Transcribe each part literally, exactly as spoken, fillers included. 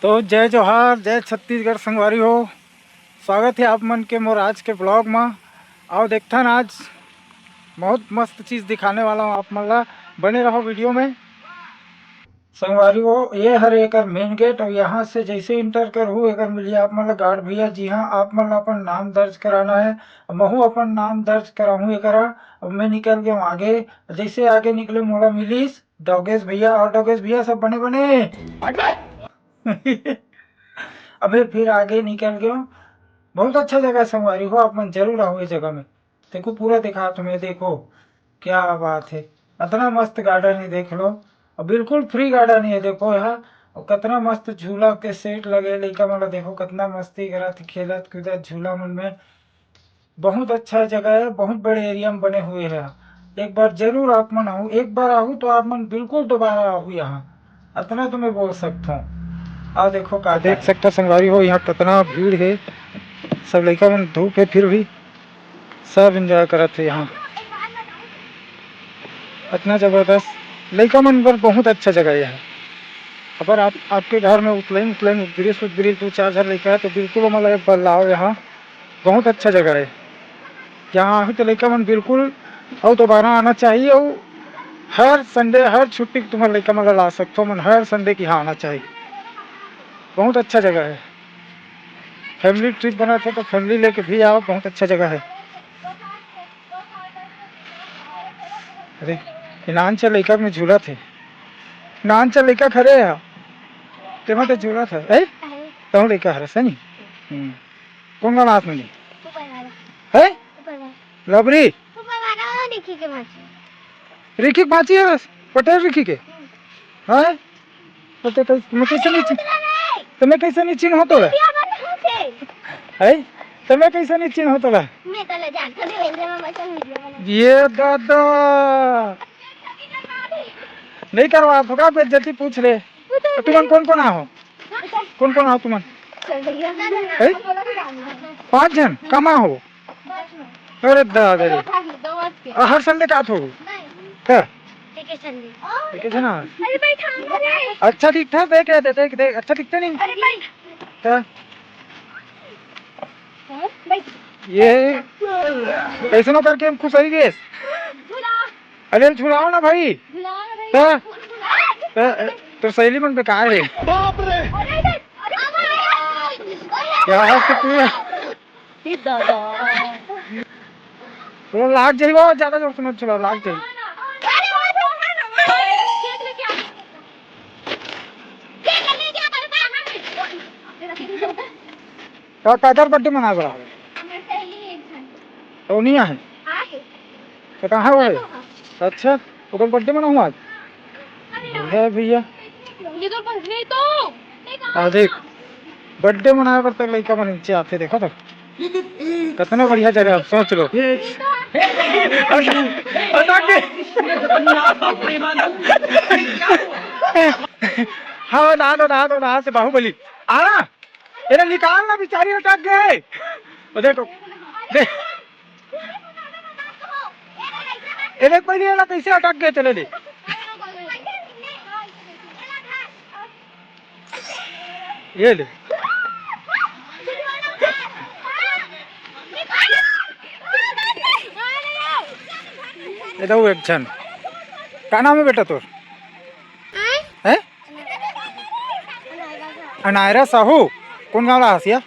तो जय जोहार, जय छत्तीसगढ़ संगवारी हो। स्वागत हे आप मन के मोर आज के vlog म। अउ देखथन आज बहुत मस्त चीज दिखाने वाला हूँ आप मन ला, बने रहो video में। संगवारी हो, ये हरे एकर main gate अउ यहाँ से जैसे enter करहू एकर मिलिया आप मन ला guard भैया। जी हाँ, आप मन ला अपन नाम दर्ज कराना है। महू अपन नाम दर्ज कराहूँ एकरा। अब मैं निकल गया हूँ आगे। जैसे आगे निकले मोला मिलिस डॉगेश भैया। और डॉगेश भैया सब बने बने। अबे फिर आगे निकल गया हूँ। बहुत अच्छा जगह है संगवारी हो, आप मन जरूर आओ ये जगह में। देखो पूरा दिखा तुम्हें, देखो क्या बात है, इतना मस्त garden है देख लो। और बिल्कुल free garden है, देखो यहाँ। और कितना मस्त झूला के set लगे, लइका मन ला देखो कितना मस्ती करत खेलत कूदत झूला मन में। बहुत अच्छा जगह है, बहुत बड़े area में बने हुए हैं। एक बार जरूर आप मन आओ, एक बार आओ तो आप मन बिल्कुल दोबारा आओ यहाँ, इतना तो मैं बोल सकता हूँ। और देखो का देख सकता संगवारी हो, यहाँ कितना भीड़ है, सब लइका मन धूप है फिर भी सब enjoy करत हे यहाँ। इतना जबरदस्त लइका मन बर बहुत अच्छा जगह हे यहाँ। अगर आप आपके घर में उतलैंग उतलैंग उदबिरिस उदबिरिस दो चार झन लइका है तो बिल्कुल ओमन ला एक बार लाओ यहाँ, बहुत अच्छा जगह है। यहाँ आही तो लइका मन बिल्कुल अउ दोबारा आना चाहिए। अउ हर Sunday हर छुट्टी के तुम्हारे लइका मन ला ला सकथो मन, हर Sunday के यहाँ आना चाहिए। बहुत अच्छा जगह है। Family trip बनाथे तो family लेके भी आओ, बहुत अच्छा जगह है। अरे ये नान चा लइका में झूलत हे, नान चा लइका खड़े है, तेमा तो झूलत है। ए, तहूँ लइका हरस है नी। हम्म। कौन गाँव आस में नी? है? लबरी। रिखी के भांची हरस, पटेल रिखी के। हैं? तो ते कैसे, मैं कैसे नहीं चिन-, तो मैं कैसे नहीं चिन्ह होतो है? हैं? तो मैं कैसे नहीं चिन्ह होतो है? ये दादा। नहीं करवा तो का बेइज्जती पूछ ले। तो तुमन कौन कौन आओ? कौन कौन आओ तुमन? हैं? पाँच झन कमा हो? अरे दादा रे। आ, हर Sunday का आत हो? का? ठीक है ना? अच्छा दिखता है, देख रहे थे, देख, देख, अच्छा दिखता नहीं? का? ये कैसनो करके हम खुश हो गए। अरे झुलाओ ना भाई। का? का? तो सहेली मन बेकार है। बाप रे। क्या है तू? वो लाग जाई, वो ज्यादा जोर से मत चलाओ, लाग जाई। तो काकर birthday मनाए बर आवे? तो नहीं आहे। तो कहाँ वो है? अच्छा, ओकर birthday मनाहूँ आज। है भैया। ये तो बस नहीं तो। आ देख, birthday मनाए बर तक लइका मन नीचे आथे, देखो तो। कितना बढ़िया जगह, सोच लो। हाँ, ना दो, ना दो, ना से बाहुबली। आ ना, एला निकाल ना, बेचारी अटक गए। वो देखो, देख। ए देख पहले एला कैसे अटक गए, चले दे। ये ले। ए दो एक झन। का नाम है बेटा तोर? हैं? अनायरा साहू। कौन गाँव ला हसिया?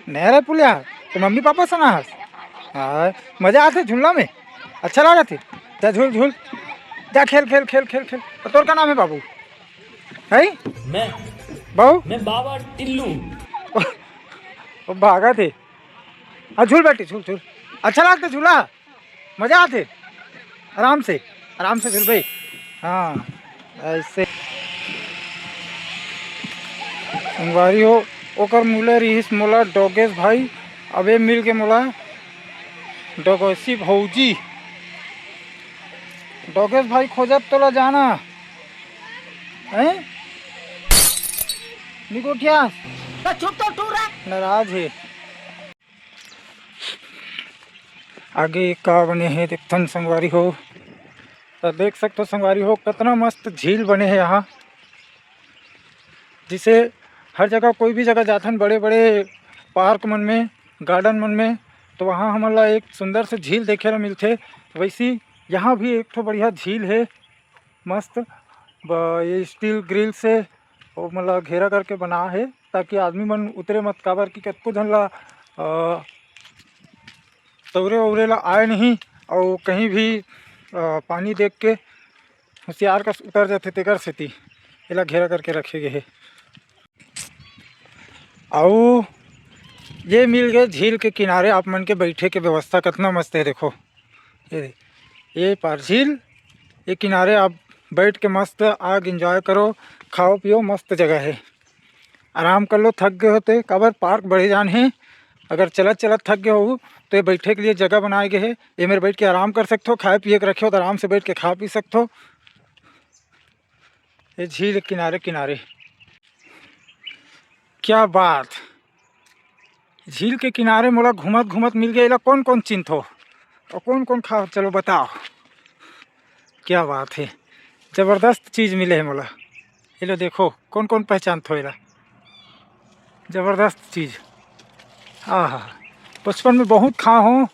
नया रायपुर ले आ, तो मम्मी पापा संग आ हस? हाँ, मजा आथे झूलना में? अच्छा लागथे? जा झूल, झूल। जा खेल, खेल, खेल, खेल, खेल। तो तोर का नाम है बाबू? है? मैं, बाबू? मैं बाबा टिल्लू। वो भागथे। हाँ, झूल बेटी, झूल, झूल। अच्छा लागथे झूला? मजा आथे? आराम से, आराम से झूलबे। हाँ, ऐसे। संगवारी हो, ओकर मुले रिहिस मोला डोगेश भाई, अबे मिल के मोला डोगेशी भौजी। डोगेश भाई खोजत तोला जाना, हैं? निकोठिया। तो चुप तो टूरा। नाराज है। आगे का बने हे देखथन संगवारी हो। तो देख सकथो संगवारी हो, कितना मस्त झील बने हे यहाँ। जैसे हर जगह, कोई भी जगह जाथन, बड़े बड़े पार्क मन में, गार्डन मन में, तो वहाँ हमन ला एक सुंदर से झील देखे ला मिलथे। वैसी यहाँ भी एक ठो बढ़िया झील है, मस्त। ये स्टील ग्रिल से ओमन ला घेरा करके बना है, ताकि आदमी मन उतरे मत, काबर कि कतको झन ला तौरे उरे ला आए नहीं, और कहीं भी पानी देख के होशियार कस उतर जाथे, तेकर सेती एला घेरा करके रखे गे हे। अउ ये मिल गए झील के किनारे आप मन के बैठे के व्यवस्था, कितना मस्त है। देखो, ये ये पार झील, ये किनारे आप बैठ के मस्त आग एंजॉय करो, खाओ पियो, मस्त जगह है। आराम कर लो, थक गए होते, काबर पार्क बड़े जान है। अगर चलत चलत थक गए हो तो ये बैठे के लिए जगह बनाए गए है। ये मेर बैठ के आराम कर सकते हो, खाए पिए के रखे हो तो आराम से बैठ के खा पी सकते हो। ये झील किनारे किनारे, क्या बात। झील के किनारे मोला घूमत घूमत मिल गया। एला कौन कौन चिन्हथो और कौन कौन खाओ, चलो बताओ। क्या बात है, जबरदस्त चीज़ मिले है मोला। ये लो देखो, कौन कौन पहचानथो एला, जबरदस्त चीज़। आहा, बचपन में बहुत खा हो।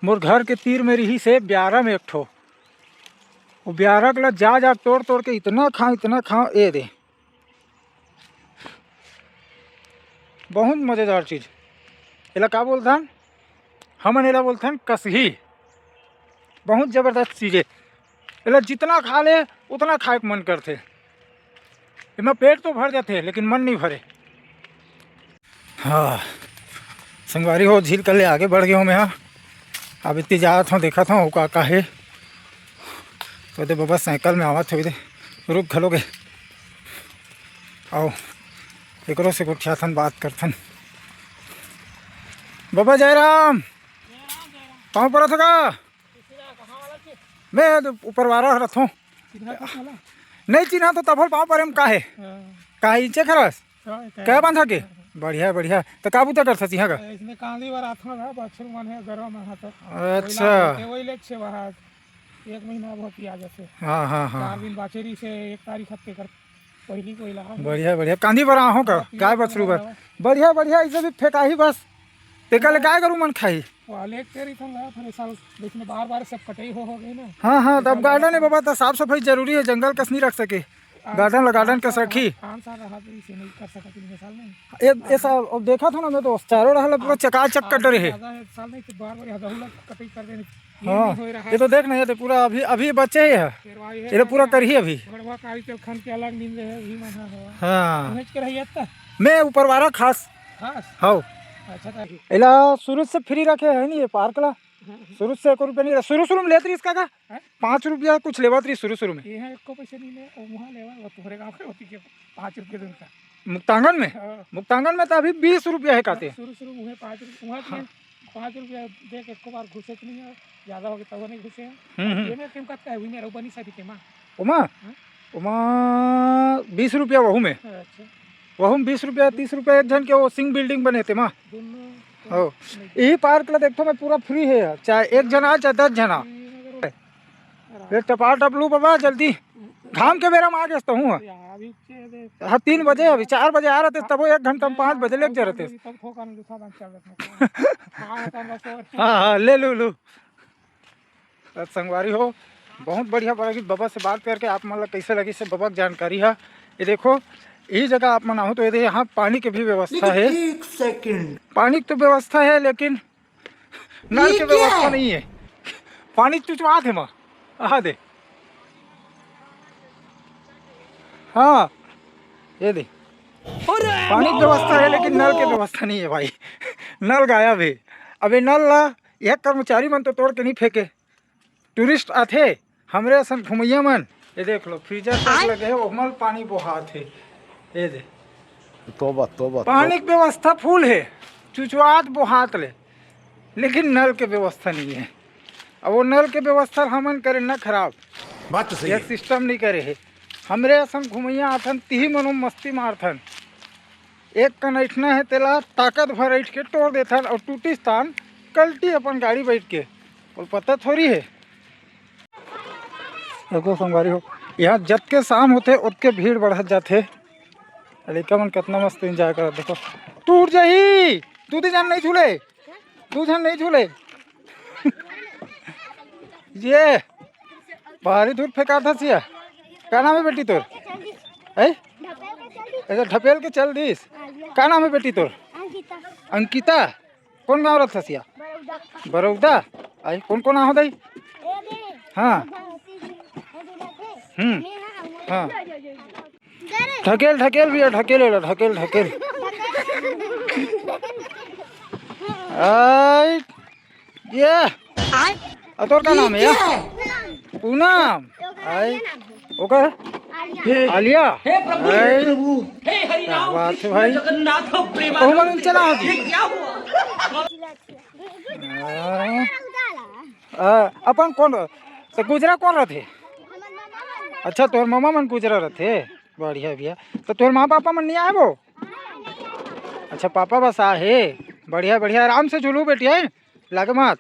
मोर घर के तीर में रही से ब्यारा में एक ठो, वो ब्यारा के ला जा जा तोड़ तोड़ के इतना खा, इतना खा, ए दे। बहुत मज़ेदार चीज़। एला का बोलथन? हमन एला बोलथन कसही। बहुत जबरदस्त चीज़ है। एला जितना खा ले, उतना खाए के मन करथे। एमा पेट तो भर जाथे, लेकिन मन नहीं भरे। हाँ संगवारी हो, झील कर ले आगे बढ़ गए हो मैं। हाँ, अब इतनी जात हूँ, देखा था का का है। तो दे बाबा साइकिल में आवत हो दे, रुक घलो गए। आओ, एकरो से गोठियाथन, बात करथन। बाबा जयराम, पाँव परत हो का? मैं तो ऊपर वारा रथों। नहीं चिन्हा तो तभल पाँव परे में का है? हाँ। का है, इंचे खरस? हाँ, कै बांधा के? बढ़िया, बढ़िया। तो का बूता करथस इहाँ का? इसमें कांदी बर आथन ना, बछरू मन है, गरवा मन हा तो। अच्छा। वही ले छे बहार। एक महीना बहुत ही आ जाते। हाँ, हाँ, हाँ। चार दिन बाचेरी से एक तारीख हफ्ते कर पहली कोई लगा। बढ़िया, बढ़िया। कांदी बर आहो का? हाँ, गाय बछरू बर। बढ़िया, बढ़िया। इसे भी फेंकाही बस। तेकर ले गाय गरू मन खाही। वाले एक तेरी थन ला, फिर साल बीच में बार बार सब कटाई हो, हो गई ना। हाँ, हाँ, तो तब अब गार्डन है बाबा, तो साफ सफाई जरूरी है, जंगल कस नहीं रख सके। गार्डन ला गार्डन कस रखी। पाँच साल रहा तो इसे नहीं कर सका तीन साल में। ए, ए साल अब देखा था ना, मैं तो चारों रहल पूरा चकाचक कट रहे। ज्यादा है, साल नहीं तो बार बार यहाँ दहुला कटाई कर देने। हाँ, ये तो देख ना, ये तो पूरा अभी, अभी बचे ही है। ये तो पूरा करही अभी। गड़वा कारी तेल खन के अलग नींद रहे, वही मन हा हवा। हाँ। उहेंच के रही है त? मैं ऊपर वाला खास। खास? हाँ। अच्छा, तो एला शुरू से फ्री रखे है नहीं ये पार्क ला? हाँ। शुरू से एको रुपया नहीं रहा। शुरू, शुरू में लेत रही इसका का? हाँ? पाँच रुपया कुछ लेवत रही शुरू, शुरू में। ये है, एको पैसे नहीं ले, वो वहाँ लेवा, वो तुम्हारे गाँव के होती के पाँच रुपये दिन का। मुक्तांगन में? हाँ। मुक्तांगन में तो अभी बीस रुपया है काते। शुरू, शुरू में पाँच रुपये, वहाँ तो हाँ। पाँच रुपया दे के एको बार घुसे तो नहीं है, ज्यादा हो गया तब नहीं घुसे हैं। हम्म, हम्म। ये मेरे टीम का है, winner, वो बनी सभी टीम, हाँ। ओमा? हाँ। ओमा बीस रुपया वहू में। अच्छा। वहू में बीस रुपया, तीस रुपया एक जन के वो सिंह बिल्डिंग बने थे माँ। दोनों तो हो। नहीं। यही पार्क ला देखो मैं पूरा फ्री है यार, चाहे एक जना, चाहे दस जना। फ्री में करो। ये टपाल टपलू बाबा जल्दी, घाम के बेरा में आ गए तो हूँ। हाँ, तीन बजे, अभी चार बजे आ रहे थे, तब वो एक घंटा में पाँच बजे लेके जा रहे थे। तब ठोका नहीं, दूसरा बंद चल रहा था। हाँ, हाँ, हाँ, ले लू, लू। तो संगवारी हो, बहुत बढ़िया लगी बाबा से बात करके। आप मन ला कैसे लगी से बाबा के जानकारी है। ये देखो, यही जगह आप मन आहो तो ये दे, यहाँ पानी के भी व्यवस्था है। एक सेकंड। पानी की तो व्यवस्था है, लेकिन नल के व्यवस्था नहीं है। पानी चुचवात है माँ, आहा दे। हाँ, ये दे। पानी की व्यवस्था है, लेकिन नल के व्यवस्था नहीं है भाई। नल गायब है। अब ये नल ला यह कर्मचारी मन तो तोड़ के नहीं फेंके, टूरिस्ट आथे, हमरे असन घुमैया मन। ये देख लो, फ्रीजर तक लगे है, ओमल पानी बोहात है। ये दे, तोबा, तोबा, पानी की व्यवस्था फुल है, चुचवात बोहात ले, लेकिन नल के व्यवस्था नहीं है। अब वो नल के व्यवस्था हमन करे ना खराब। बात तो सही एक है। सिस्टम नहीं करे है। हमरे असन घुमैया आथन, तिही मनो मस्ती मारथन। एक कन अइठना है, तेला ताकत भर अइठ के टोर देथन, और टूटिस तान कल्टी अपन गाड़ी बैठ के। बोल, पता थोड़ी है। देखो संगवारी हो, यहाँ जतके शाम होथे, ओतके भीड़ बढ़त जाथे। लइका मन कितना मस्त एंजॉय करत, देखो। टूट जाही, दू झन नहीं झूले, दू झन नहीं झूले। ये भारी दूर फेंकात हस या। का नाम है बेटी तोर? है? अच्छा, ढपेल के चल दिस। का नाम है बेटी तोर? अंकिता। अंकिता। कौन गाँव रथस या? बरौदा। आई, कौन कौन आहो दाई? हाँ। हम्म। हाँ। ढकेल, ढकेल भैया, ढकेल एला, ढकेल, ढकेल। आई, ये। आ, तोर का नाम है या? पूनम। आई, ओकर? आलिया। आई, क्या बात है भाई। कहूँ मन चला हो जी। हाँ। आ, अपन कौन, तो गुजरा कौन रथे? अच्छा, तोर मामा मन गुजरा रथे। बढ़िया भैया। तो तोर माँ पापा मन नहीं आए वो? अच्छा, पापा बस आ हे। बढ़िया, बढ़िया, आराम से झूलू बेटी, है? लागे मत।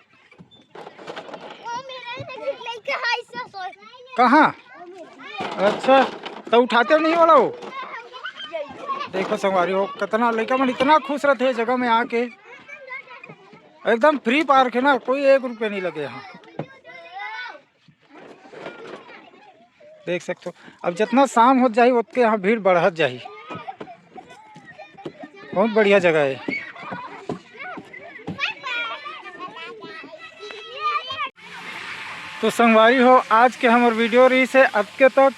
कहाँ? अच्छा, तो उठाते नहीं वाला वो? देखो संगवारी हो, कितना लइका मन इतना खुश रथे ये जगह में आके। एकदम फ्री पार्क है ना, कोई एक रुपया नहीं लगे यहाँ। देख सकते हो, अब जितना शाम होत जाही, ओतके यहाँ भीड़ बढ़त जाही। बहुत बढ़िया जगह है। तो संगवारी हो, आज के हमर वीडियो रहिस हे अतके तक।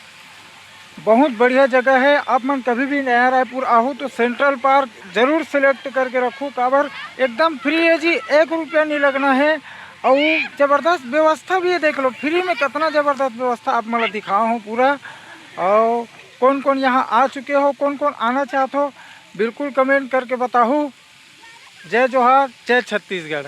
बहुत बढ़िया जगह है। आप मन कभी भी नया रायपुर आहू तो सेंट्रल पार्क जरूर सिलेक्ट करके रखू, काबर एकदम फ्री है जी, एक रुपया नहीं लगना है। और जबरदस्त व्यवस्था भी है, देख लो फ्री में कितना जबरदस्त व्यवस्था आप मन ला दिखाओ हूँ पूरा। और कौन कौन यहाँ आ चुके हो, कौन कौन आना चाहत हो, बिल्कुल कमेंट करके बताहू। जय जोहार, जय छत्तीसगढ़।